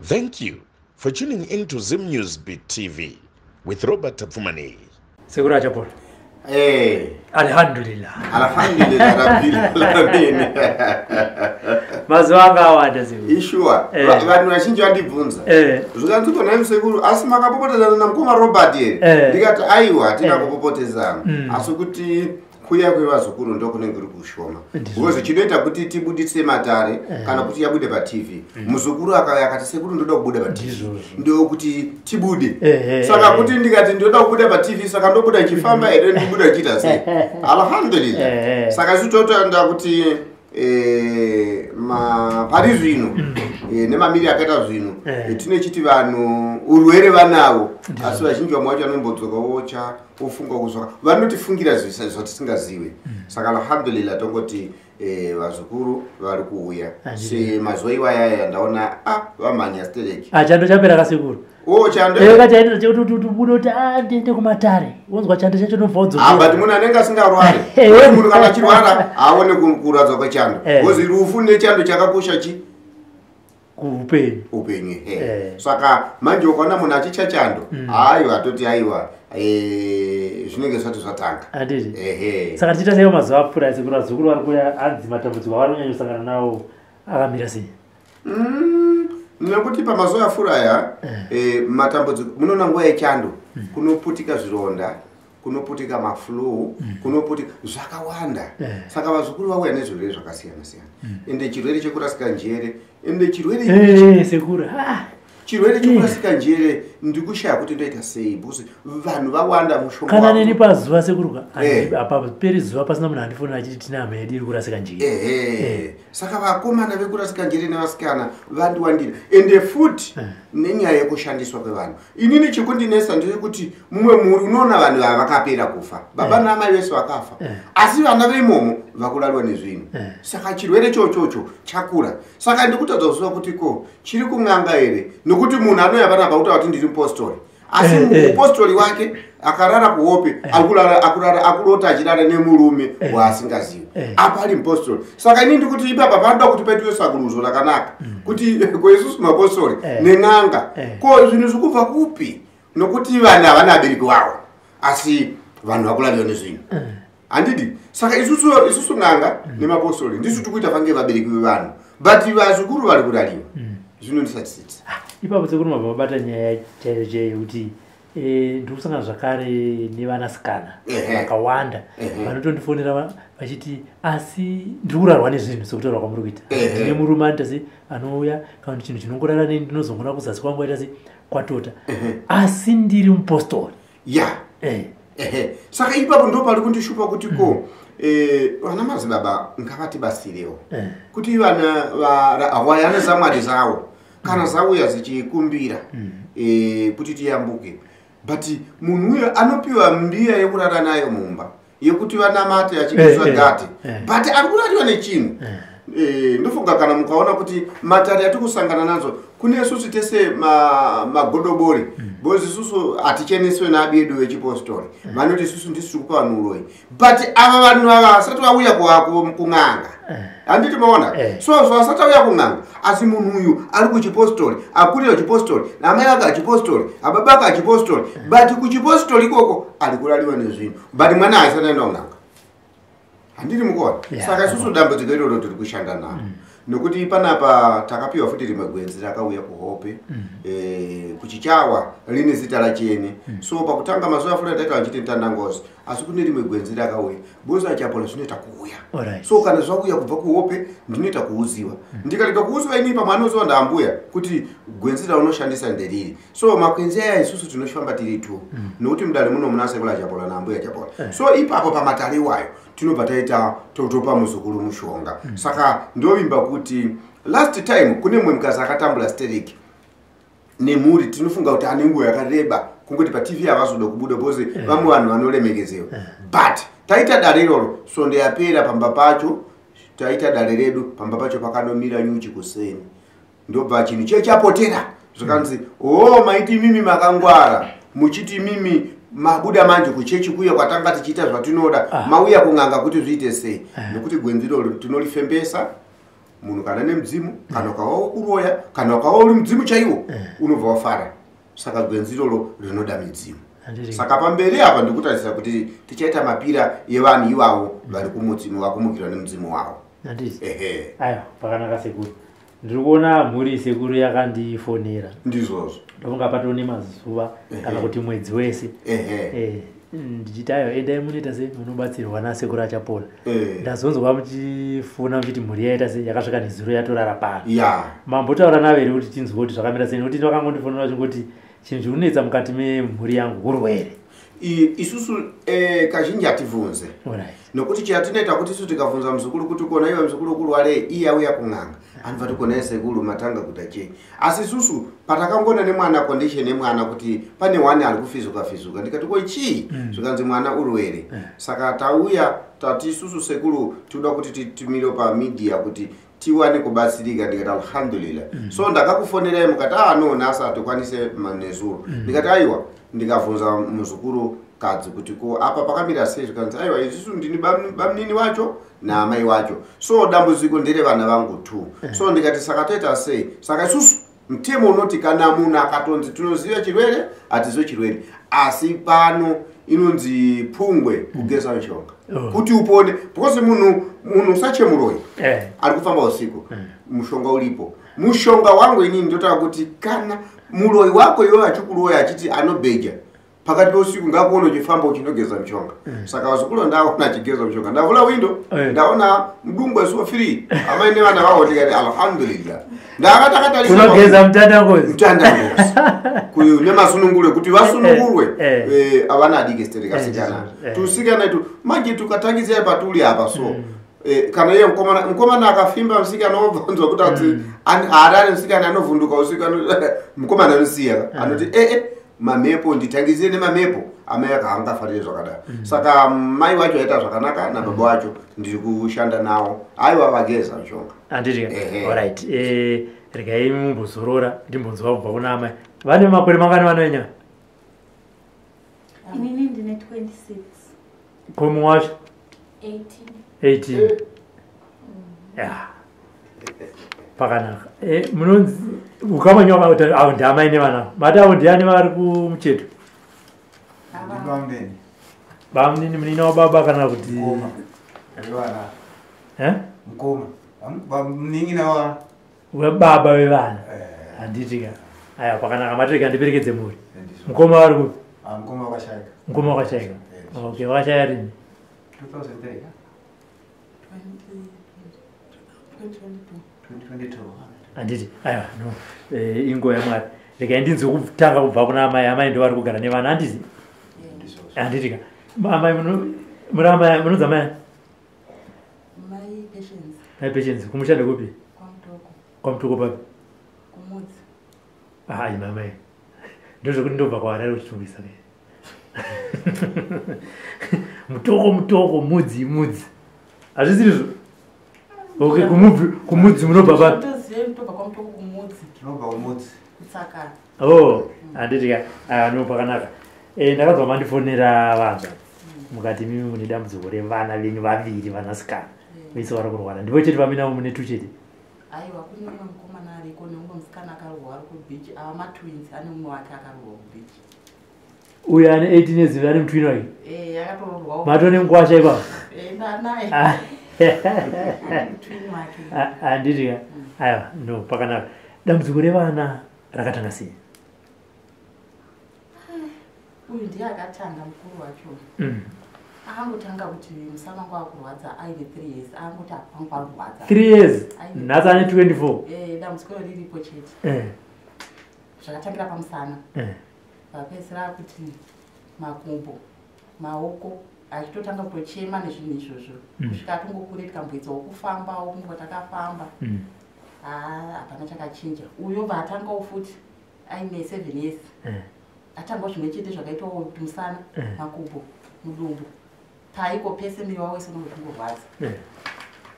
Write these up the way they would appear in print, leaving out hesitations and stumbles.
Thank you for tuning in to Zim News Beat TV with Robert Tafumani. Sekuru Achapola. Hey. Alhamdulillah. Alhamdulillah rabbil alamin. Mazuva anga awanda sekuru. Ishuwa. Eh. Vanhu vazhinji vandibvunza. Eh. Zvikanzi ko nhai sekuru asi makapopotezana namukoma Robert here? Eh. Ndikati aiwa hatina Eh. kupopotezana. Asi kuti kuya kwevazukuru ndokunenge kuri kushoma. Ndizvo. Because chinoita kuti tibuditse matare kana kuti yabude paTV. Muzukuru akauya akati sekuru ndoda kubuda paTV. Ndizvozvo. Ndokuti tibude. Eh, eh, Saka eh. kuti ndikati ndoda kubuda paTV saka ndobuda ndichifamba here ndibuda ndichiita sei? Alhamdulillah. Eh, eh. Saka isu totanda kuti pari zvino nemamiriro akaita zvinhu Eh. tinechiti vanhu urwere vanavo asi vazhinji vamwe vacho vanombodzoka vocha vofunga kuzoka vanotifungira zvatisingazive. Saka alhamdulillah tongoti vazukuru vari kuuya semazuva iwayaya ndaona vamhanya stereki. Ah, chando chapera kasekuru. O chando. Eh, kachaita chekuti kuti ubude kuti ndiende kumatare. Wonzwa chando chacho unobva wodzoka. Ah, but munhu anenge asingarwari. Eh. Kuti munhu kana achirwara haaone kuradzwa kwechando. Eh. Because rufu nechando chakakosha chi Kuupenyu. upenyu he. Eh. Saka manje ukaona munhu achicha chando, aiwa toti aiwa zvinenge zvisati zvatanga. Handiti. Ehe. Saka tichiita sei mazuva apfuura sekuru vazukuru vari kuuya hanzi matambudziko avari kunyanyosangana nawo akamira sei? Nekuti pamazuva apfuura aya matambudziko munoona nguva yechando kunoputika zvironda, kunoputika maflu, kunoputika zvakawanda. Saka vazukuru vauya nezvirwere zvakasiyana siyana, ende chirwere chekurasika njere, ende chirwere Sekuru. Ah. chirwere chekurasika njere ndikushaya kuti ndoita sei because vanhu vawanda mushonga Kana neni pazuva sekuru ka Eh. hapaperi zuva pasina munhu andifonera achiti tina hama yedu iri kurasika njere. Ehe. Saka vakomana vekurasika njere nevasikana vandiwandira, ende futi nenyaya yekushandiswa kwevanhu. Inini chikundinesa ndechekuti mumwe mhuri unoona vanhu ava vakapera kufa, baba naamai vese vakafa, asi vana veimomo vakurariwa nezvinhu. Saka chirwere chochocho chakura, saka ndikutadza kuziva kuti ko chiri kun'anga here, nokuti munhu anouya panapa kutaura kuti ndiri mupostori, asi mupostori wake akarara kuhope akurara akurota achirara nemurume waasingazivi, apa ari mupostori. Saka inini ndikuti ipapa panoda kuti paitwe sakuruzo rakanaka kuti ko isusu mapostori nen'anga ko zvinhu zvikubva kupi, nokuti vanhu havana abereki vavo asi vanhu vakurariwa nezvinhu. Handidi. Saka isusu n'anga nemapostori ndisu tikuita vange vabereki vevanhu, but vazukuru vari kurariwa zvinondisatitsitsa. Ipapo sekuru mabva mabata nyaya chaiyo chaiyo yekuti ndiri kusangana zvakare nevanasikana vakawanda vanotondifonera vachiti asi ndiri kurarwa nezvinhu sekutaura kwamuri kuita. Ndine murume anoita sei anouya kana kuti chinhu chinongorara neni ndinozongona kuzasi kwangu aita sei kwatota, asi ndiri mupostori. Ya. Ehe. Saka ipapo ndo pari kundishupa kuti ko vana madzibaba ngavatibatsirewo kuti vana hwayana zamwari zavo kana zauya zichikumbira kuti tiyambuke, but munhu uyo anopiwa mbiya yekurara nayo mumba yekuti vanamate achibviswa gate, but ari kurariwa nechinhu. Ndofunga kana mukaona kuti matare atikusangana nazo kune isusu tese magodobori, because isusu haticheneswe naabi edu vechipostori vanoti isusu ndisu tiri kupa vanhu uroyi, but ava vanhu ava vasati vauya kun'anga. Handiti maona? So vasati vauya kun'anga, asi munhu uyu ari kuchipostori, akurira kuchipostori, namai vake achipostori, ababa ake achipostori, but kuchipostori ikoko ari kurariwa nezvinhu, but mwana haisati aenda kun'anga. Handiri mukuona? Saka isusu dambudziko iroro tiri kushanda naro, nokuti panapa takapiwa futi rimwe gwenzi rakauya kuhope kuchichawa rine zita rachene. So pakutanga mazuva afura taita vachiti ntandangozi, asi kune rimwe gwenzi rakauya bozi achapola zvinoita kuuya. So kana zvauya kubva kuhope ndinoita kuuziwa, ndikarega kuuziwa ini pamwe anoziwa ndaambuya kuti gwenzi raunoshandisa nderiri. So makwenzi aya isusu tinofamba tiri two, nokuti mudare muno muna sekuru achapola naambuya achapola. So ipapo pamatare iwayo tinobva taita totopa muzukuru mushonga. Saka ndovimba kuti last time kune mumwe mukadzi akatambura stereki nemhuri, tinofunga kuti ane nguva yakareba kungoti paTV havazoda kubuda because vamwe vanhu vanoremekedzewa, but taita dare iroro svondo yapera pamba pacho, taita dare redu pamba pacho pakanomira nyuchi kuseni, ndobva chinhu chechapotera zvikanzi o maiti mimi makangwara muchiti mimi mabuda manje kuchechi kuya kwatanga tichiita zvatinoda, mauya kun'anga kuti zviite sei, nokuti gwenzi iroro tinorifembesa. Munhu kana nemudzimu, kana ukawa kuroya, kana ukawa uri mudzimu chaiwo, unobva wafara. Saka gwenzi iroro rinoda midzimu. Saka pamberi apa ndikutarisira kuti tichaita mapira yevanhu ivavo vari kumudzimu, vakumukirwa nemudzimu wavo. Ehe. Aiwa, pakanaka sekuru. Ndiri kuona mhuri sekuru yakandifonera. Ndizvozvo. Ndofunga patone mazuva kana kuti mwedzi wese. Ndichiti aiwa, endai munoita sei, munobatsirwa nasekuru Achapola. Ndazonzwa muchifona muchiti mhuri yaita sei, yakasvika nezuro yatorara pano. Mambotaura navo here kuti tinzwe kuti zvakamira sei, nekuti vakangondifonera vachingoti chinhu chiri kunetsa mukati memhuri yangu urwere. Isusu kazhinji hativhunze. Nokuti chatinoita kuti isu tikavhunza muzukuru kuti kona iwe muzukuru kurwarei, iye auya kun'anga, anobva ti kona sekuru matanga kuita chei. Asi isusu patakangona nemwana, condition yemwana kuti pane wani ari kufizuka fizuka, ndikati ko chii, zvikanzi mwana urwere. Saka tauya tati isusu sekuru tinoda kuti titumire pamedia kuti tiwane kubatsirika. Ndikati alhamdulillah. So ndakakufonerai mukati ah no, nhasi hatikwanise nezuro. Ndikati aiwa, ndikavhunza muzukuru kadzi kuti ko apa pakamira sei, zvikanzi aiwa, isusu ndini bamunini wacho naamai wacho, so dambudziko ndere vana vangu two. So ndikati saka toita sei? Saka isusu mutemo unoti kana munhu akatonzi tinoziva chirwere, hatizive chirwere, asi pano inonzi pungwe kugeza mishonga kuti upone, because munhu usachemuroyi ari kufamba usiku, mushonga uripo. Mushonga wangu inini ndotaura kuti kana muroyi wako iwe achikuroya achiti anobheja pakati peusiku, ngakuona uchifamba uchinogeza mishonga. Saka vazukuru ndaona achigeza mishonga, ndavhura window, ndaona mudungwe so free, amai nevana vavo, ndikati alhamdulillah. Ndakatakatariskunogeza mutandangozi. Mutandangozi nemasunungurwe kuti vasunungurwe. Avana adiki sitere kasikana, tusikana itu manje tukatangizira patuli apa. So kana iye mukomana akafimba musikana, obvanzwa kuti ati haarari musikana, anovhunduka usiku, mukomana anosiya, anoti ee mamhepo, nditangizire nemamhepo. Amai akahangafarire zvakadaro. Saka mai wacho aita zvakanaka nababa wacho, ndiri kushanda nawo, aiwa vageza mishonga. Handiti? Alright, regai mumbozorora ndimbonzwa kubva kuna amai. Vane makore mangani vanoenya? Inini ndine 26. Komu wacho? 18. 18, ya, pakanaka. Munonzi ukama nyoka avo ndiamai nevana, mati avo ndiani vari kumucheto? Ndibamnini. Bamunini, munina wababa kana kuti? Mukoma wevana. Eh? Mukoma, munin'ina wa webaba wevana, handiti ka? Aya, pakanaka. Matirega ndiperekedze mhuri. Mukoma vari kupi? Ah, mukoma wakashaika. Mukoma wakashaika. Okay, wakashaya rini? 2003. 2022. Handiti? Aiwa, no, inguva yamwari. Regai ndinzwe kutanga kubva kuna amai. Amai ndo vari kugara nevana, handiti? Ndizvozvo. Handiti ka? Amai, muri amai munonzi amai? Mai Patience. Mai Patience, kumusha ndekupi? KwaMutoko. KwaMutoko papi? Kumudzi. Ai mamai, ndozvekuti ndobva kwaHarare kuchitungisa. Mutoko, Mutoko, Mudzi, Mudzi, hazvisirizvo? Okay, kumudzi munobva papi? Tozive tobva kwaMutoko Kumudzi. Tinobva Kumudzi. Kutsakana. Oh, handiti ka? Aya, no, pakanaka. Ndakanzwa mandifonera vanzva mukati mimi mune dambudziko revana venyu vaviri vanasikana, vese vari kurwara. Ndivo chete vaminavo? Mune tu chete? Aiwa, kune umwe mukomana ariko neumwe musikana akarohwa ari kubeach. Ava matwins, ane umwe wake akarohwa kubeach. Uyo ane 18 years ane mutwin wake? Akatorohwawo. Matone mukwasha ipapo? Naye. Ah. Twin wake. Handiti ka? Aiwa, no, pakanaka. Dambudziko revana rakatanga sei? Uyu ndiye akatanga, mukuru wacho. Akangotanga kuti musana wangu akurwadza aine 3 years, akangoti apangu parkurwadza. 3 years, nhasi ane 24. Dambudziko iro riripo chete. Zvakatangira pamusana, vapedzisira kuti makumbo, maoko, achitotanga kutochema nezvinhu izvozvo, kusvika atongokure, tikamboedzawo kufambawo, kunguva takafamba, haa, hapana chakachinja. Uyo bva atangawo futi aine 7 years, atangawo zvimwe chete zvakaitawo kuti musana, makumbo, mudumbu, paiko pese, miri wavo wese unonge uchingorwadza.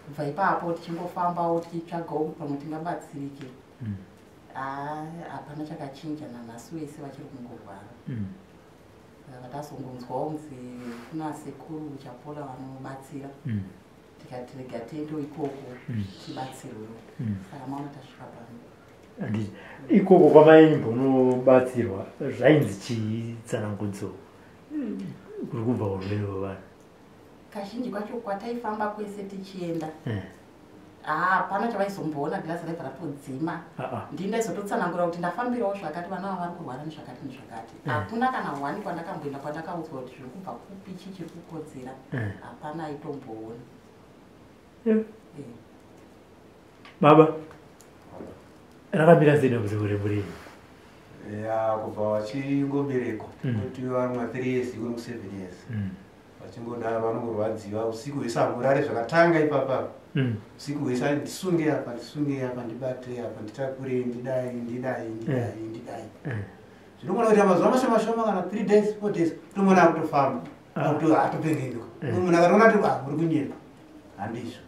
Kubva ipapo tichingofambawo tichitsvagawo kuti pamwe tingabatsirike. Haa, hapana chakachinja, nanhasi wese vachiri kungorwara. Saka tazongonzwawo kunzi kuna sekuru Chapola vanobatsira. Tikati rega tiendewo ikoko tibatsirwewo. Saka maona tasvika pano. Handiti ikoko kwamaimbonobatsirwa zvainzi chii tsanangudzo kuri kubva urwere hwevanhu? Kazhinji kwacho kwataifamba kwese tichienda, hapana chavaizomboona, girazi raibva ratodzima. Ndini ndaizototsanangura kuti ndafambirawo zvakati, vana ava vari kurwara nezvakati nezvakati. Hakuna kana hwani kwandakamboenda kwandakaudzwa kuti zviri kubva kupi, chii chiri kukodzera. Hapana aitomboona. Baba, rakamira sei dambudziko remurimi? Ya, kubva vachingoberekwa, kuti vari ma3 years ikono ku7 years, vachingodaro vanongorwadziwa usiku hwese, hamurare. Zvakatanga ipapa, usiku hwese ndisunge apa, ndisunge apa, ndibate apa, nditakure, ndidai, ndidai, ndidai, ndidai. Zvinogona kuita mazuva mashoma shoma, kana 3 days, 4 days, tomona akutofamba, atopengenuka. Munhu akatoona kuti, "Ah, muri kunyepa, handizvo."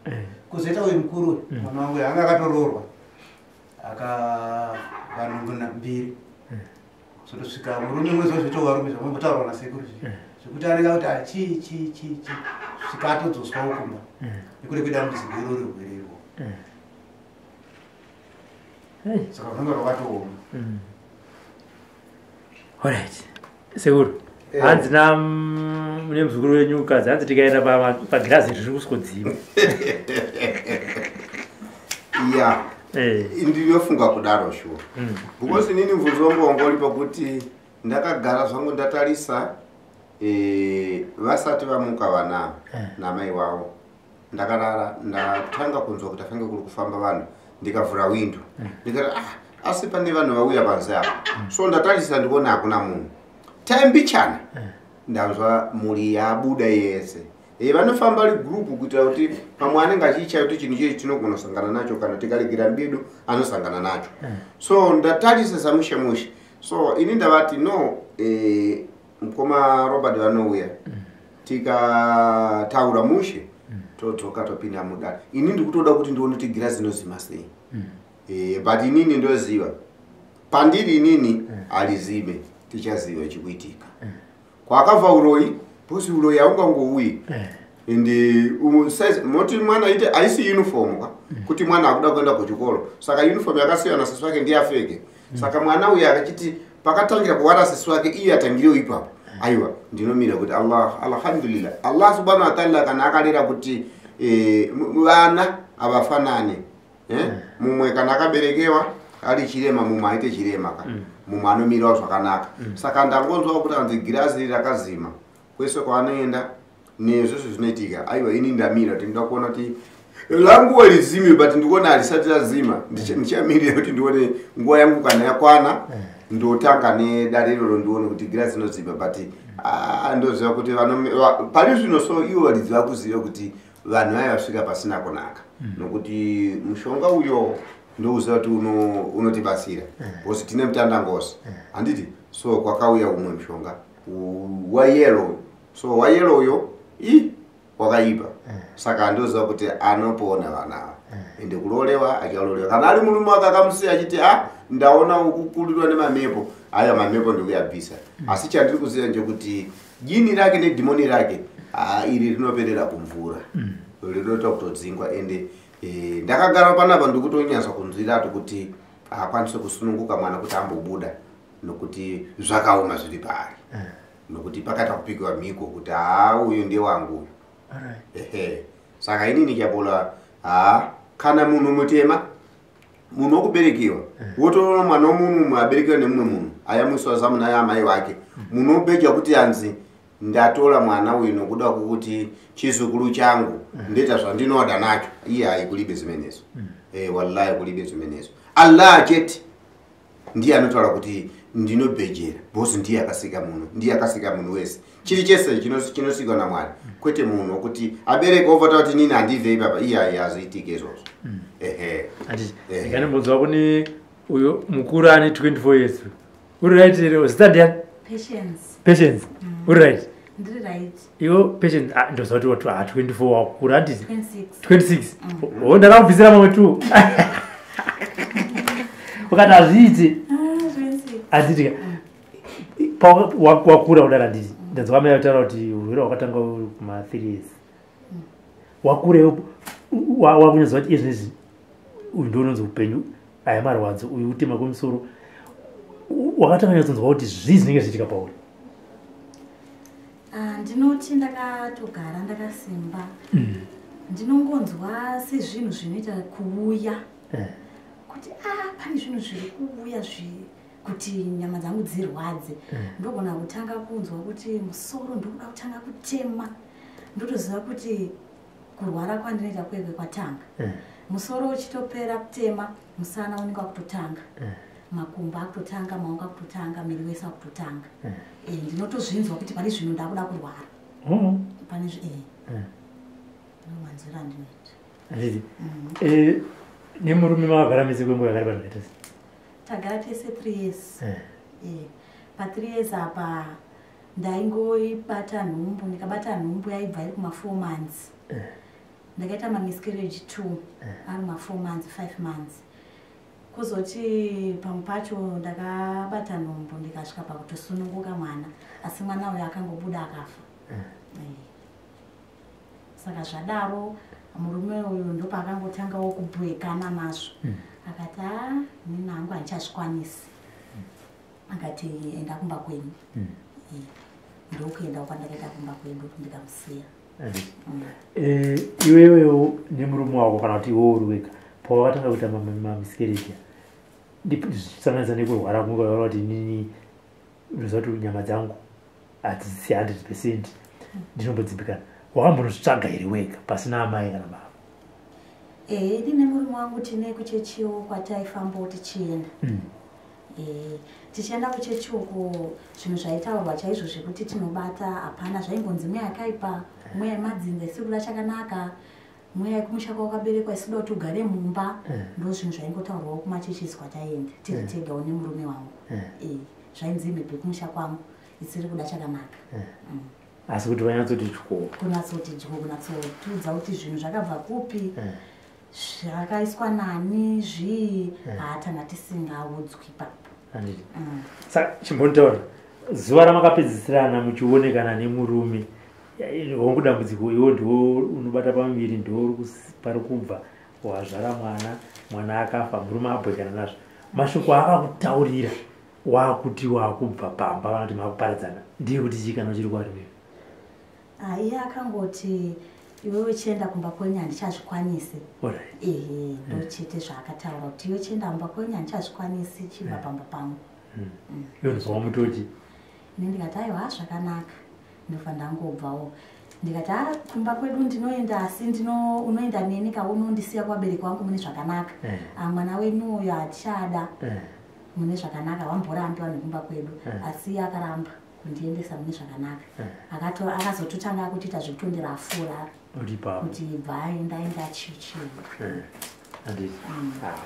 Kuzoita uyu mukuru uyu, mwana wangu uyu, anga akatoroorwa, akavanhumbu mbiri, zotosvika murume mwezi wazvito varume zvamambotaurwa nasekuru zvi zvekuti anenge akuti, "Ah, chii chii chii chii," svika atodzoswawo kumba nekuda kwedambudziko iroro, rwere irwo. Hey. Saka runenge rwakatooma. Alright, sekuru, hanzi na nemuzukuru wenyu ukadzi, hanzi tikaenda pagirazi riri kusikodzima. Ya, ndinofunga kudaro, sure, because inini mubvunzo wangu wanga uri pakuti ndakagara zvangu ndatarisa, vasati vamuka vana namai wavo. Ndakarara, ndatanga kunzwa kuti afange kuri kufamba vanhu. Ndikavhura windo, ndikati, "Ah, asi pane vanhu vauya panze apa." So ndatarisa, ndikuona hakuna munhu. Taimbichana, ndanzwa mhuri yabuda yese. Vanofamba ri group kuitira kuti pamwe anenge achiicha kuti chinhu chechi tinogona kusangana nacho, kana tikaregera mbedu anosangana nacho. So ndatarisa samushe mushe. So ini ndavati no, mukoma Robert vanouya, tikataura mushe, todzoka topinda mudare. Ini ndikutoda kuti ndione kuti girazi inozima sei. But inini ndoziva pandiri inini halizime, tichaziva chikuitika kwakabva uroyi, because uroyi haungangouyi. Ende size moti mwana ite haisi uniform ka, kuti mwana akuda kuenda kuchikoro, saka uniform yakasiyana, sisi wake ndiye afeke. Saka mwana uyu akachiti pakatangira kuwara sisi wake, iye atangirewo ipapo. Aiwa, ndinomira kuti Allah, alhamdulillah, Allah subhanahu wa taala kana akarera kuti vana havafanane, eh? Mumwe kana akaberekewa ari chirema, mumwe aite chirema ka, mumwe anomirawo zvakanaka. Saka ndangonzwa kuti anzi girazi rakazima kwese kwaanoenda nezvese zvinoitika. Aiwa, ini ndamira kuti ndoda kuona kuti languva rizime, but ndikuona harisati razima. Ndichamirira kuti ndione nguva yangu kana yakwana, ndotanga nedare iroro, ndione kuti girazi inozima. But ah, ndoziva kuti pari zvino, so ivo varidzi vakuziva kuti vanhu vaya vasvika pasina kunaka, nokuti mushonga uyo ndouziva kuti unotibatsira, because tine mutandangosi, handiti? So kwakauya umwe mushonga wayellow, so wayellow uyo i wakaipa. Saka ndoziva kuti anopona vana ava, ende kurolewa achalolewa. Kana ari murume wake akamusiya achiti, "A, ndaona ukukurirwa nemamepo," aya mamepo ndikuyabvisa. Asi chandiri kuziva ndechekuti jini rake nedhimoni rake, ah, iri rinoperera kumvura, rinoita kutodzingwa. Ende ndakagara panapa ndikutonyatsa kunzwirato kuti haakwanisi kusununguka mwana kuti ambobuda, nokuti zvakaoma zviri paari, nokuti pakaita kupikiwa mhiko kuti haa, uyu ndewangu uyu. Ehe, saka inini chabola, haa, kana munhu mutema, munhu wokuberekiwa, wotoona mwana womumwe mumwe aberekiwa nemumwe munhu, ayamwiswa zamu naye amai wake, munhu wobeja kuti anzi ndatora mwana uyu nokuda kwokuti chizukuru changu, ndoita zvandinoda nacho. Iye hayi, kulibe zimenezo. Wallahi, kulibe zimenezo. Allah chete ndiye anotaura kuti ndinobhejera, because ndiye akasika munhu, ndiye akasika munhu wese. Chiri chese chinosikwa naMwari, kwete munhu wokuti abereka ovata kuti nini handibve ipapa. Iye hayi, hazoitike izvozvo. Ehe. Handiti Eh. ndikanimbonzwa kune uyo mukuru ane 24 years. Uri right here? Zita ndiani? Patience. Patience, uri right? Ndiri right. Iwo Patience, ah, ndoziva kuti watu, ah, 24 wakura, handiti? 26. 26. O, ndakamubvisira mamwe 2, ukati hazviiti. Ah, 26. Handiti wakura kudaro, handiti? Ndanzwa mai vataura kuti urwere hwakatanga uri kuma 3 years. Wakure wakunyaziva kuti izvinezvi uyu ndo unonzi upenyu, aya marwadzo, uyu utema kwemusoro. Wakatanga nyatsonzwa kuti zvii zvinenge zvichiitika pauri? Ndinoti ndakatogara ndakasimba. Ndinongonzwa sezvinhu zvinoita kuuya. Kuti pane zvinhu zviri kuuya kuti nyama dzangu dzirwadze. Ndogona kutanga kunzwa kuti musoro ndokuda kutanga kutema. Ndotoziva kuti kurwara kwandinoita kwekwe kwatanga. Musoro uchitopera kutema, musana unenge wakutotanga. Makumbo akutotanga, maoko akutotanga, miri wese akutotanga. Ndinotozvinzwa kuti pane zvinhu ndakuda kurwara. Pane manzwiro andinoita. Handiti. Nemurume makagara mese kwenguva yakareba zvakaita sei? Tagara tese 3 years. Pa 3 years apa ndaingoibata nhumbu, ndikabata nhumbu yaibva iri kuma 4 months. Ndakaita mamiscarriage 2 ari ma 4 months, 5 months. Kuzoti pamwe pacho ndakabata nhumbu ndikasvika pakutosununguka mwana, asi mwana uyu akangobuda akafa. Saka zvadaro murume uyu ndopaakangotangawo kubwekana nazvo. Akati nini hangu handichazvikwanisi. Akati enda kumba kwenyu. Ndokuendawo kwandakaita kumba kwedu ndikamusiya. Iwewewo nemurume wako kana kuti iwewe uri wega pawakatanga kuita mamiscarriage, zvichisanganisa nekurwara kunge kuti inini unoziva kuti nyama dzangu hadzisi 100%, ndinombodzimbikana. Wakambonozvitsvaga here wega pasina amai kana baba? Ini nemurume wangu tine kuchechiwo kwataifambawo tichienda. Tichienda kuchechi uko zvinhu zvaitaurwa chaizvo zvekuti tinobata hapana, zvaingonzi mweya yakaipa, mweya yemadzinza isiri kuda chakanaka, mweya yekumusha kwawakaberekwa isikuda kuti ugare mumba. Ndo zvinhu zvaingotaurwawo kumachechisi kwataienda tiri tegawo nemurume wangu. Zvainzi mhepo yekumusha kwangu isiri kuda chakanaka. Asi kuti vanyatsoti dyo, kunatsoti dyo, kunatsotiudza kuti zvinhu zvakabva kupi, zvakaiswa nani, zvii, haatanga tisingaudzwi ipapo. Saka chimbonitaura zuva ramakapedzisirana muchionekana nemurume, hongu dambudziko iwo ndiwo unobata pamuviri, ndiwo pari kubva wazvara mwana, mwana akafa, murume abwekana nazvo. Mashoko aakakutaurira wakuti wakubva pamba kana kuti makuparadzana ndiye kuti chii kana uchiri kwaari wewe? Iye akangoti iwewe chienda kumba kwenyu handichazvikwanisi. Ndochete zvaakataura kuti iwe chienda kumba kwenyu handichazvikwanisi, chibva pamba pangu. Iwe ndobva wamutoti? Ini ndikati aiwa zvakanaka, ndobva ndangobvawo. Ndikati kumba kwedu ndinoenda, asi unoenda neni ka unondisiya kuvabereki vangu mune zvakanaka. Mwana wenyu uyu hatichada mune zvakanaka, vamborambi vanhu kumba kwedu, asi akaramba kundiendesa mune zvakanaka. Akazototanga kutiita zvekutondera afura kuti bva aenda aenda chichi.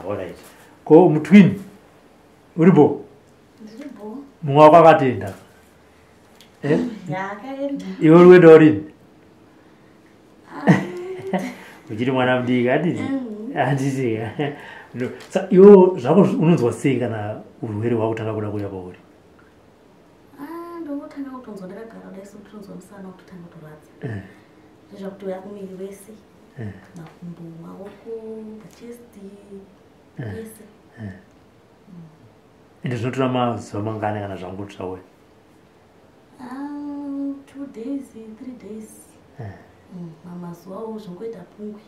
Alright. Ko mutwini uripo? Ndiripo. Mumwe wako akatenda. Akaenda. Iwe uri kuenda urini? Uchiri mwana mudiki handiti? Handiti. Sa iwe zvako unonzwa sei kana urwere hwakutanga kuda kuuya pauri? Ndongotanga kutonzwa ndakagara kudai sokutonzwa musana kutotanga kutorwadza. Ndezvakutouya kumuviri wese. Makumbo, maoko, pachesti, wese. Ende zvinotora mazuva mangani kana zvangoti zvauya? 2 days, 3 days. Mamazuvawo zvingoita pungwe.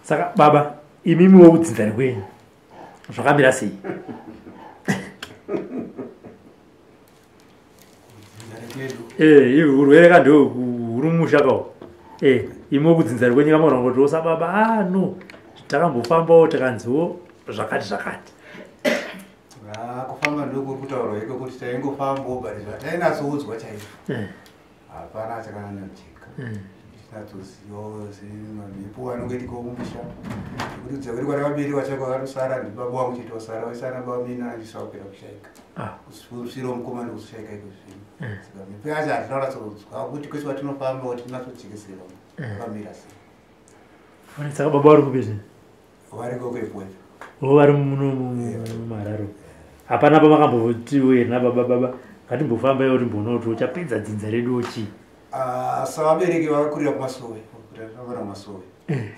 Saka baba, imimiwo kudzinza rekwenyu zvakamira sei? Urwere ka ndo huri mumusha kawo. Imi kudzinza rekwenyu kamaona kuti osa baba, no, takambofambawo takanziwo zvakati zvakati. Kufamba ndokuri kutaurwa iko kuti taingofambawo but zvatainatsoudzwa chaizvo. Hapana chakananyojeka. Tinatsozivawo semamhepo anongoitika mumusha. Nekuti kudza kwedu kwatakaberekwa chaiko akatosara ndibaba wangu chete wasara, waisana baba mina andisakupera kushaika. Kusvira mukoma ndokuzoshaika iko zvino. Saka mhepo yacho hatina kunatsoudzwa kuti kwese kwatinofamba kuti tinatsojekeserwa yakamira sei. Saka baba vari kupi zvino? Variko kuEpworth. Vari muno muHarare. Hapana pamakamboti here nababa, baba Ngatimbofamba timboona kuti uchapedza dzinza redu chii. Savabereki vakakurira kumasowe, vakakurira kumasowe,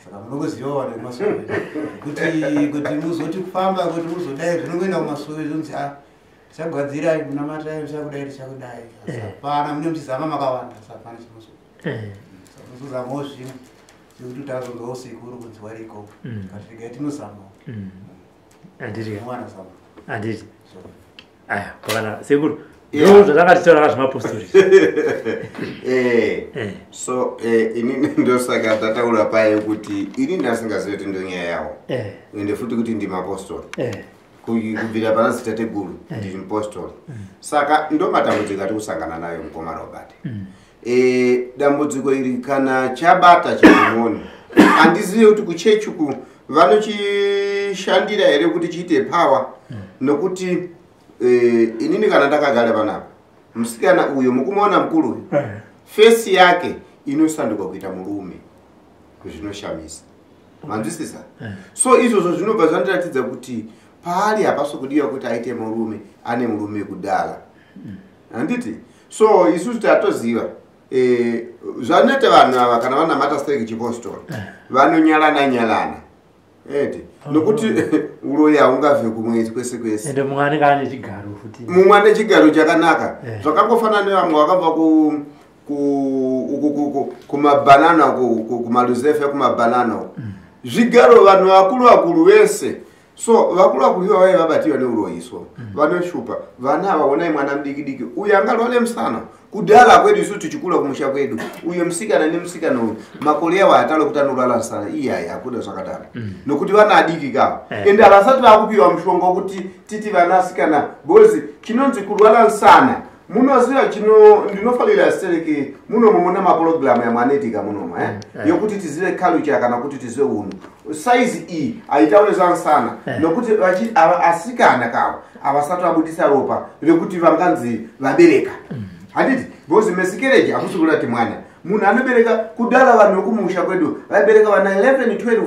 saka munongoziva vanhu vekumasowe kuti muzoti kufamba, kuti muzodai, zvinongoenda kumasowe, zvonzi a tichagadzira munamatai, tichakudai, tichakudai. Asi hapana, mune muchizama makawanda, asi hapana chinozo. Saka muzozamawo zvimwe zvekuti tazonzwawo sekuru kunzi wariko, kati regai tinozamawo. Handiti? Mwana zama. Handiti? So, Aya, kwakana sekuru. Ndo zvatanga tichitaura zvemapostori. So inini ndosaka tataura paye kuti ini ndasingazivi kuti ndonyaya yawo, ende futi kuti ndimapostori. Kubvira pana zitateguru ndiri mupostori, saka ndo matambudziko ati kusangana nayo, mukoma Robert. Dambudziko iri kana chabata chidhimoni, handizivi kuti kuchechi uku vanochishandira here kuti chiite power, nokuti inini kana ndakagara panapa, musikana uyo mukumuona mukuru uyu, face yake inosanduka kuita murume, zvinoshamisa, manzwisisa? So izvozvo zvinobva zvandiratidza kuti paari hapasi kudiwa kuti aite murume, ane murume kudala, handiti? So isusu tatoziva zvanoita vanhu ava kana vanamata stereki chipostori, vanonyalana nyalana ete, nokuti uroyi haungabve kumwedzi kwese kwese. Ende mumwe anenge ane chigaro futi. Mumwe ane chigaro chakanaka. Zvakangofanana nevamwe vakabva kumabhanana, kumaluzefe, kumabhanana uku, zvigaro vanhu vakuru vakuru vese. So vakuru vakuru ivo vaiva vabatiwa neuroyi, so vanoshupa vana ava. Onai mwana mudiki diki uyu angarware musana. Kudhara kwedu isu tichikura kumusha kwedu, uyo musikana nemusikana uyu makore avo hatalo kuti anorwara musana iyai, hakuna zvakadaro, nokuti vana adiki kava. Ende havasati vakupiwa mushonga wekuti titi vana asikana, because chinonzi kurwara musana munoziva chino. Ndinofanira stereki munomo muna mapurogiramu yamwanoitika munomo, eh? Yokuti tizive culture kana kuti tizive unhu. Saizi iyi haitaure zvamusana, nokuti ava asikana kava havasati vabudisa ropa rekuti vanganzi vabereka, handiti? Because miscarriage hakusi kurati mwana munhu anobereka. Kudala vanhu vekumusha kwedu vaibereka vana 11, 12,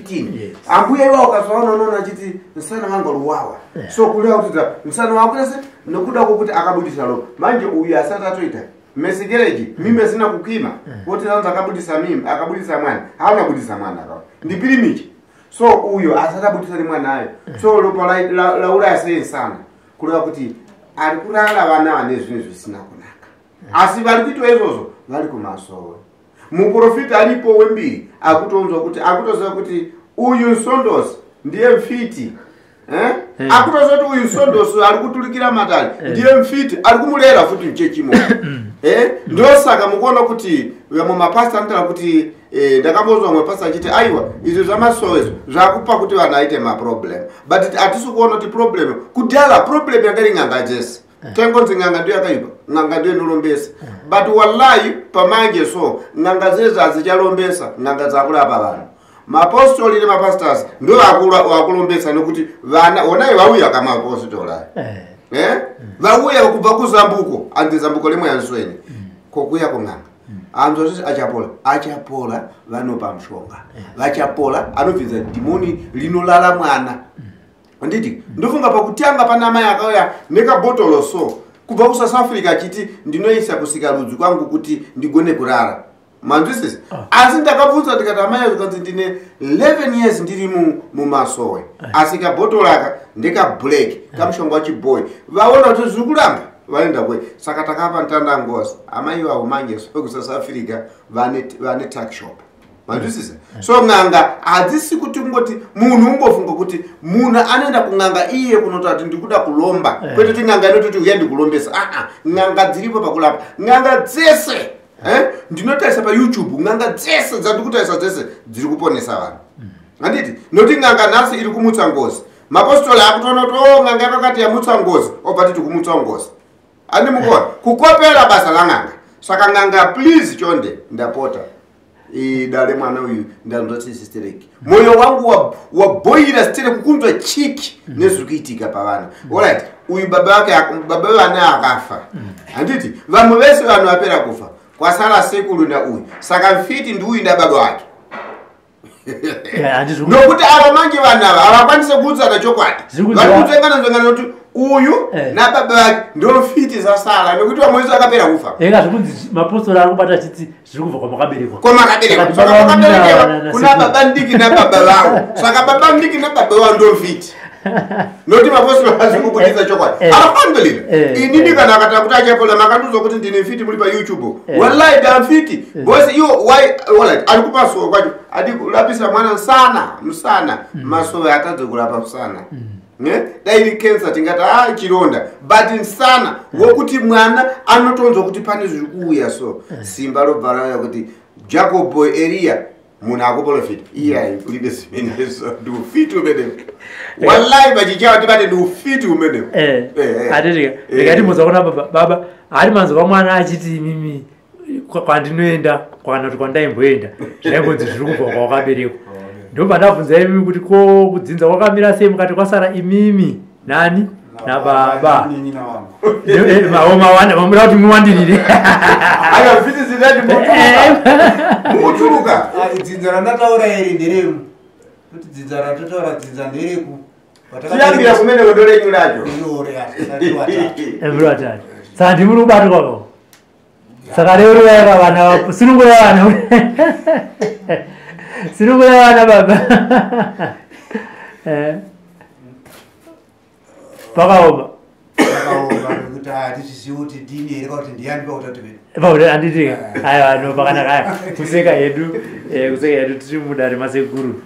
15. Ambuya iwawo ukazovaona, unoona achiti musana wangu ruwawa. So kureva kuti musana wako se nokuda kwokuti akabudisa ropa. Manje uyu asati atoita miscarriage, mimba isina kukwima, woti anzi akabudisa mimba, akabudisa mwana, haana kubudisa mwana akawa ndipirimichi. So uyo asati abudisa nemwana ayo, so ropa lauraya sei sana, kureva kuti ari kurara vana vane zvinhu zvisina kunaka, asi vari kuitwa izvozvo vari kumasowe. Muprofita aripo wembiri akutonzwa kuti, akutoziva kuti uyu nsondosi ndiye mfiti, eh? Akutoziva kuti uyu nsondosi ari kuturikira matare ndiye mfiti, ari kumurera futi muchechimo, eh? Ndosaka mukuona kuti vamwe mapasta anotaura kuti ndakambonzwa mumwe pasta achiti aiwa, izvi zvamasowe izvo zvakupa kuti vanhu aite maproblem, but hatisi kuona kuti problem. Kudhara problem yanga iri n'anga dzese, tangonzi n'anga ndiyo yakaipa, n'anga ndiyo inorombesa, but wallahi pamanje so n'anga dzese hadzichalombesa, n'anga dzakurapa vanhu. Mapostori nemapastors ndo vakulombesa, nekuti vana onai vauya kamapostori aya. Eh? Vauya kubva kuzambuko, anzi zambuko rimwe yansweni kokuya kun'anga, anzwa zvese, achapola, achapola, vanopa mushonga, vachapola, anobvisa dhimoni linolala mwana, handiti? Ndofunga pakutanga pana mai akauya nekabhotoro so kubva kuSouth Africa achiti ndinoisa kusikarudzi kwangu kuti ndigone kurara, manzwisisa? Asi ndakabvunza ndikati amai, zvikanzi ndine 11 years ndiri mumasowe, asi kabhotoro aka ndekablack, kamushonga wachibhoyi. Vaona kuti zviri kuramba, vaenda kwe. Saka takapa ntandangozi amai vavo. Manje so kuSouth Africa vane tuckshop, manzwisisa? So n'anga hadzisi kuti kungoti munhu ungofunga kuti munhu anoenda kun'anga iye kunotaura kuti ndikuda kulomba, kwete kuti n'anga inototi uya ndikulombesa. Aa, n'anga dziripo pakulapa, n'anga dzese, eh? Ndinotarisa paYouTube, n'anga dzese dzandiri kutarisa dzese dziri kuponesa vanhu, handiti? Nokuti n'anga nhasi iri kumutsa ngozi. Mapostori akutoona kuti o n'anga yakakati yamutsa ngozi, obva titi kumutsa ngozi, andimukona kukopera basa lan'anga. Saka n'anga, please, chonde, ndapota, dare mwana uyu ndanzwa tsitsi, mwoyo wangu wabhoira stereki kunzwa chiki nezviri kuitika pavana. Alright, uyu baba vake, baba vevana akafa, handiti? Vamwe vese vanhu vapera kufa, kwasara sekuru nauyu. Saka mfiti ndiuyu ndababa wake. Handizvo. Nokuti ava manje vanhu ava havakwanisi kuudzana chokwadi. Zviri Vari kutsvengana nzvengana nokuti Uyu nababa vake ndomfiti zasara nekuti vamwe vese vakapera kufa. Eka zvekunzi mapostori ari kubata achiti zviri kubva kwamakaberekwa. Kwamakaberekwa. Saka Saka baba kwakaberekewa kuna sekuru. baba ndiki nababa vavo. Saka baba ndiki nababa vavo ndomfiti. Noti mapostori hazi kubudisa chokwadi. Alhamdulillah. Inini kana akata kuti achapola makandiudza kuti ndine mfiti muri pa YouTube. Wallahi ndamfiti. Because iwo why wallahi ari kumasowe kwacho adi kurapisa mwana msana, msana. Masowe atadze kurapa msana. Ne? Dai iri cancer tingati chironda, but msana wokuti mwana anotonzwa kuti pane zviri kuuya so. Simba robva rauya kuti Jacob Elia munhu akuprofita. Iye kulibe zimenezo ndi ufiti umenewo. Wallahi pachichawa tibate ndi ufiti umenewo. Atete, ndikati muzwa kuna baba, baba ari manzwa mwana achiti mimi kwandinoenda kana kuti kwandaimboenda zvaingonzi zviri kubva kwawakaberekwa. Ndobva ndabvunza imimi kuti ko kudzinza kwakamira sei, mukati kwasara imimi nani nababa. Mamuda kuti muwandirire. Aya mfiti zindati muturuka. Dzinza randataura iri nderemu. Kuti dzinza ratotaura dzinza ndereku. Tiyambira kumene ndorenyu racho. Muri watatu. Saka ndimuri kubatwa ko. Saka reurai vana, sunungurai vana. Sunungurai vana baba. Pakaoma. Pakaoma nekuti hatizivi kuti ndini here kana kuti ndiani pautatu pedu. Pautatu handiti. Aiwa, no, pakanaka. Aiwa, kuseka hedu, kuseka hedu tiri mudare masekuru.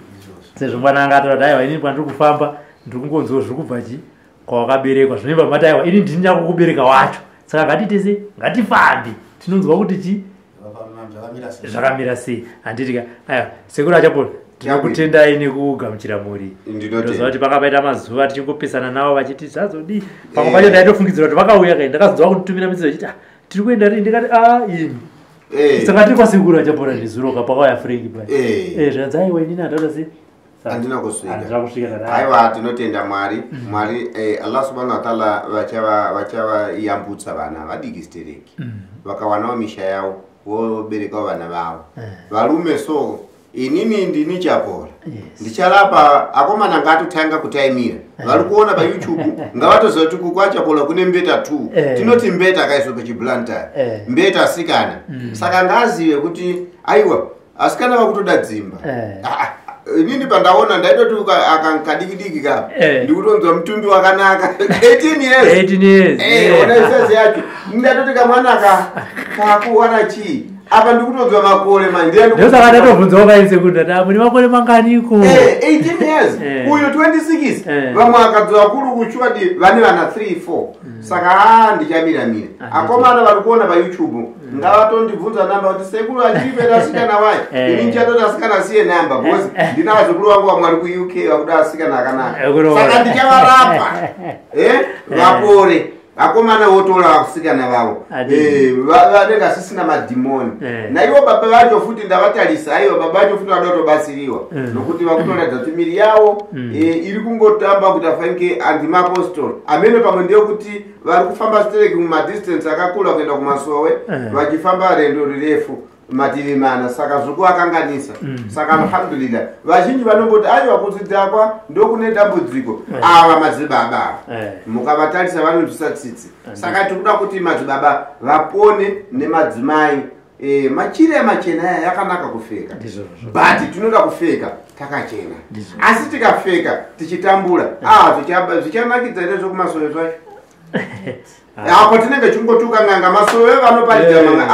Sezvo mwana anga ataura kuti aiwa, inini kwandiri kufamba ndiri kungonzwa zviri kubva chi kwawakaberekwa. Zvinoimba mati aiwa, ini ndini nyakukubereka wacho. Saka ngatite sei? Ngatifambe. Tinonzwa kuti chi zvakamira sei. Handiti ka. Aiwa, sekuru Achapola, tinokutendai nekugamuchira mhuri. Ndinoziva kuti pakapaita mazuva tichingopesana navo vachiti zvazodii. Pamwe pacho ndaitofungidzira kuti vakauya kai, ndakazonzwa kunditumira message vachiti, tiri kuenda rini? Ndikati, imi. Saka tiri kwasekuru Achapola nezuro ka pakauya Frank paya. Zvanzi aiwa, inini handaona sei. Handina kusvika. Handina kusvika kana. Aiwa, tinotenda Mwari. Mwari, Allah subhanahu wa ta'ala vachavayambutsa vana vadiki stereki. Vakawanawo misha yavo, voberekawo vana vavo. Varume so, inini ndini Chapola. Ndicharapa akomana ngatotanga kutaimira. Vari kuona pa YouTube ngavatoziva kuti kwaChapola kune mbeta 2. Tinoti mbeta akaiswa pachiblanta. Mbeta asikana. Saka ngazive kuti aiwa asikana vakutoda dzimba. Inini pandaona ndaitoti akadikidiki ka. Ndikutonzwa mutumbi wakanaka. 18 years. 18 years. Ona size yacho. Ndatoti kamwana kakuwana chii? Apa ndikutonzwa makore manje. Ndiye Ndosaka ndatobvunzawo kai sekunda, mune makore manganiko? 18 years. Uyu 26. Vamwe vakadzi vakuru kuchwadi vane vana 3 4. Saka ndichamira mira. Akomana vari kuona pa YouTube ngavatondibvunza namba kuti sekuru achipera asikana wayi. Ini ndichatoti asikana siye namba because ndina vazukuru vangu vamwe vari ku UK vakuda asikana akanaka. Saka ndichavarapa. Vapore. Akomana votora vasikana vavo. Vanenge asisina madhimoni. Naivo baba vacho futi ndavatarisa, aiwa baba vacho futi vanoda kutobatsiriwa. Nokuti vakutoratidza kuti miri yavo, iri kungotamba kuti afanike andimapostori. Amene pamwe ndeyekuti vari kufamba stereki mumadistance akakura kuenda kumasowe, vachifamba rendo rirefu mativi mana, saka zvikuvakanganisa. Saka alhamdulillah vazhinji vanomboti aiwa kudzidhakwa ndokune dambudziko. Ava madzibaba ava mukavatarisa vanonzwisa tsitsi. Saka tikuda kuti madzibaba vapone nemadzimai. Machira machena aya yakanaka kupfeka. But tinoda kupfeka takachena. Asi tikapfeka tichitambura, zvichanakidza here zvekumasowe zvacho? Apo tinenge tichingotuka n'anga, masowe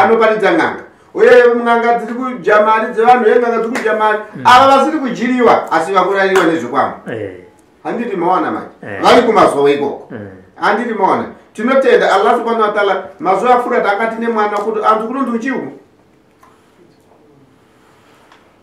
anoparidza n'anga. Uye n'anga dziri kudya mari dzevanhu, uye n'anga dziri kudya mari. Ava vasiri kudyiriwa, asi vakurariwa nezvikwambo. Handiti maona manje? Vari kumasowe ikoko. Handiti maona? Tinotenda Allah subhanahu wa ta'ala, mazuva apfuura tanga tine mwana kuti antu kunonzi uchiuku.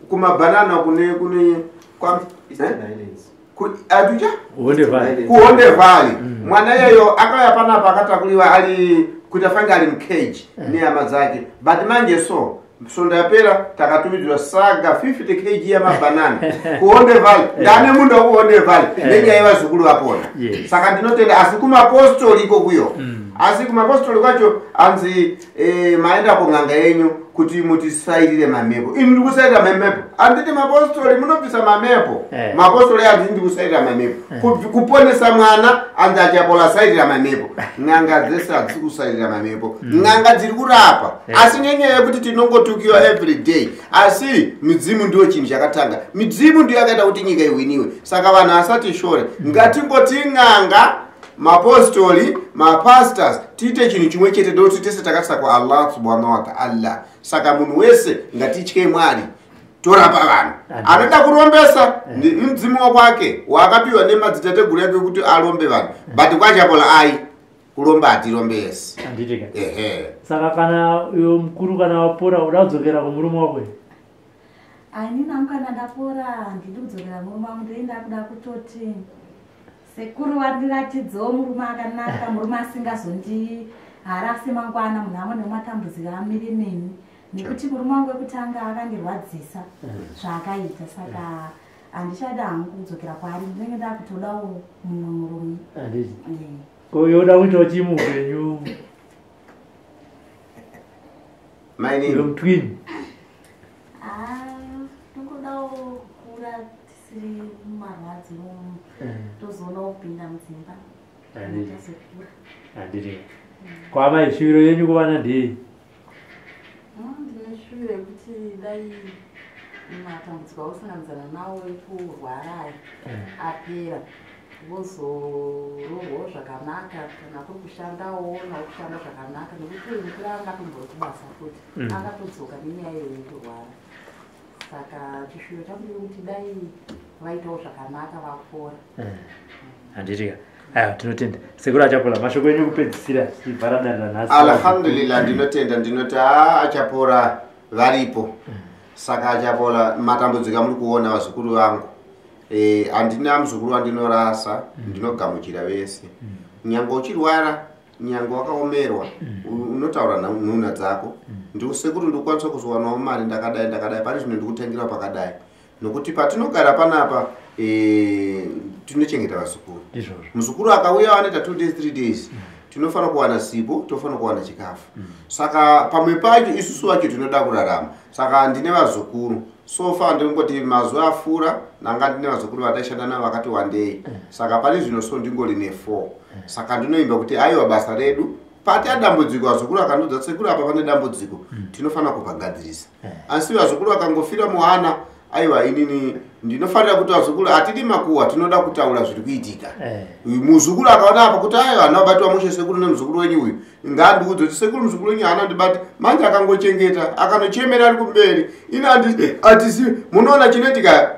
Kumabhanana kune kwa Eastern Highlands. Ku, atucha? Kuhonde Valley. Kuhonde Valley. Mwana iyeyo akauya panapa akatakuliwa ali kuti afange ali mcage nehama dzake. But manje so svondo yapera takatumidzwa saga 50 kg yamabhanana kuHonde Valley. Ndane munda wekuHonde Valley nenyaya yevazukuru vapona. Saka ndinotenda, asi kumapostori ikokuyo. Asi kumapostori kwacho anzi maenda kun'anga yenyu kuti mutisairire mamepo. Ini ndiri kusairira mamepo, handiti mapostori munobvisa mamepo. Mapostori handiti ndiri kusairira mamepo. Kuponesa mwana anzi achapola sairira mamepo. N'anga dzese hadzisi kusairira mamepo, n'anga dziri kurapa. Asi nenyaya yekuti tinongotukiwa every day, asi midzimu ndiyo chinhu chakatanga, midzimu ndiyo yakaita kuti nyika ihwiniwe. Saka vanhu asati shore, ngatingoti n'anga, mapostori, mapastors, tiite chinhu chimwe chete, ndokuti tese takatisa kuAllah subhanahu wa ta'ala. Saka munhu wese ngatitye Mwari, torapa vanhu. Anoda kurombesa mudzimu wake waakapiwa nemadzitateguru yake kuti arombe vanhu, but kwachapola ai kuromba hatirombesi. Handitika. Ehe. Saka kana iwe mukuru, kana wapora, uda kudzokera kumurume wako here? Inini hangu kana ndapora handidi kudzokera murume wangu. Ndoenda kuda kutoti sekuru vandiratidzewo murume akanaka, murume asingazondiharasi mangwana, munhu amwe nematambudziko amire neni, nekuti murume wangu wekutanga akandirwadzisa zvaakaita. Saka handichada hangu kudzokera kwaari, ndinenge ndakutodawo mumwe murume. Handiti. Ko iwe uda kuitawo chii muupenyu? Mainini. Iwe mutwini. Ah, ndingodawo kukura tisiri mumarwadzo, tozoonawo kupinda mudzimba. Handiti. Tazokura. Handiti. Kwamai, shuviro yenyu kuvana ndei? Ndine shuviro yekuti dai matambudziko ausanganidzana nawo ekurwara aya apera, vozoroorwawo zvakanaka, kana kuri kushandawo nawo kushanda zvakanaka, nekuti uyu mukuru angatombori kubasa futi, akatodzoka nenyaya iyoyo yekurwara. Saka chishuviro changu ndechekuti dai vaitawo zvakanaka vapora. Handitika. Aiwa, tinotenda. Sekuru Achapola, mashoko enyu ekupedzisira tichivhara dare ranhasi. Alhamdulillah, ndinotenda. Ndinoti haa, Achapora varipo. Saka Achapola, matambudziko amuri kuona vazukuru vangu, handina muzukuru wandinorasa, ndinogamuchira vese. Nyange uchirwara, nyange wakaomerwa, unotaura nhunha dzako, ndikusekuru ndikukwanisa kuzowanawo mari, ndakadai ndakadai, pari zvino ndikutengera pakadai, nokuti patinogara panapa tinochengeta vazukuru. Ndizvozvo. Muzukuru akauya anoita 2 days, 3 days, tinofanira kuwana sipo, tofanira kuwana chikafu. Saka pamwe pacho isusu vacho tinoda kurarama. Saka ndine vazukuru, so far ndingoti mazuva afura nanga ndine vazukuru vataishanda navo vakati wandei. Saka pane zvino so ndingori ne4. Saka ndinoimba kuti aiwa, basa redu pati adambudziko, vazukuru akandiudza, "Sekuru, apa pane dambudziko," tinofanira kupagadzirisa. Asi vazukuru vakangofira muhana, aiwa, inini ndinofanira kuti vazukuru hatidi makuhwa, tinoda kutaura zviri kuitika. Muzukuru akaona apa kuti aiwa, hana kubatwa mushe sekuru nemuzukuru wenyu uyu, ngaandiudze kuti, "Sekuru, muzukuru wenyu haana ndibata." Manje akangochengeta, akanochemera ari kumberi, ini hatisi. Munoona chinoitika,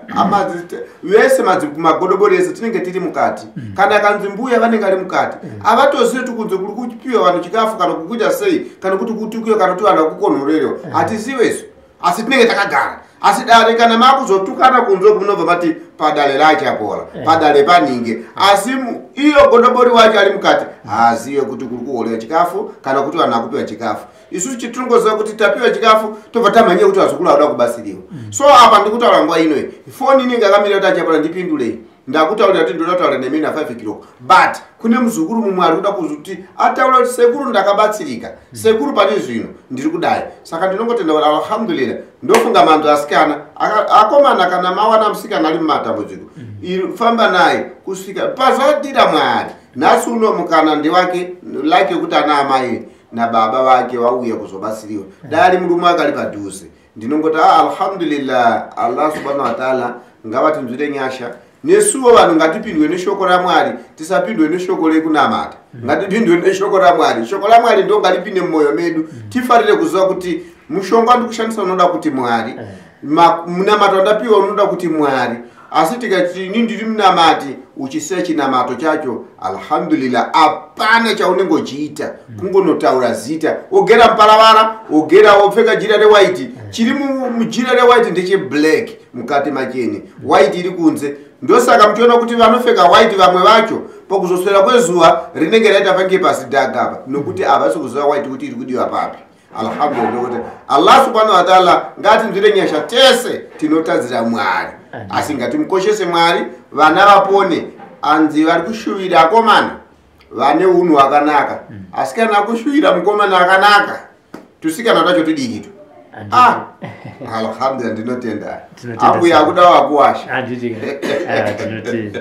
vese magodobori ese tinenge tiri mukati. Kana akanzi mbuya, vanenge ari mukati, havatozivi kuti kunze kuri kupiwa vanhu chikafu kana kukuita sei, kana kuti kutukiwa, kana kuti vanhu vakukonhorerewa, hatizive isu, asi tinenge takagara. Asi dare kana makuzotukana kunze, munobva mati padare raChapola, padare paninge, asi iyo godobori wacho ari mukati haazive kuti kuri kuholewa chikafu kana kuti vanhu vakupiwa chikafu. Isusu chitinongoziva kuti tapiwa chikafu, tobva tamhanyira kuti vazukuru vauda kubatsiriwa. So apa ndikutaura nguva inoyi, foni inenge yakamira kuti aChapola ndipindulei. Ndakutaurira kuti ndoda kutaura nemi na 5 o'clock, but kune muzukuru mumwe ari kuda kuzuti ataura kuti, "Sekuru, ndakabatsirika. Sekuru, pane zvino ndiri kudai." Saka ndinongotenda kuti alhamdulillah. Ndofunga manzo asikana, akomana, kana mawana musikana ari mumatambudziko, famba naye kusvika pazvadira Mwari. Nhasi uno mukana ndewake like yekuti ana amai nababa vake vauya kuzobatsiriwa, dai ari murume akari padhuze. Ndinongoti ah, alhamdulillah, Allah subhanahu wa taala ngavatinzwire nyasha. Nesuwo vanhu ngatipindwe neshoko raMwari, tisapindwe neshoko rekunamata, ngatipindwe neshoko raMwari. Shoko raMwari ndo ngaripinde mumwoyo medu, tifarire kuziva kuti mushonga wandikushandisa unoda kuti Mwari, munamato wandapiwa unoda kuti Mwari. Asi tikati ini ndiri munamati, uchisiya chinamato chacho, alhamdulillah, hapana chaunenge uchiita, kungonotaura zita, wogera muparavara, wogera, wopfeka jira rewhite. Chiri mujira rewhite ndecheblack mukati machene, white iri kunze. Ndosaka muchiona kuti vanopfeka white vamwe vacho pakuzoswera kwezuva rinenge raita pange pasi dhagapa, nokuti havasi kuziva white kuti iri kudiwa papi. Alhamdulillah, nokuti Allah subhanahu wa taala ngatinzwire nyasha. Tese tinotadzira Mwari, asi ngatimukoshese Mwari, vana vapone. Anzi vari kushuvira akomana. Vane unhu hwakanaka. Asi kana kushuwira mukomana akanaka, tusikana tacho tudikito. Ah, alhamdulillah, ndinotenda. Tinotenda Ambuya sana. akuda wakuwasha. Handiti? Tinotenda.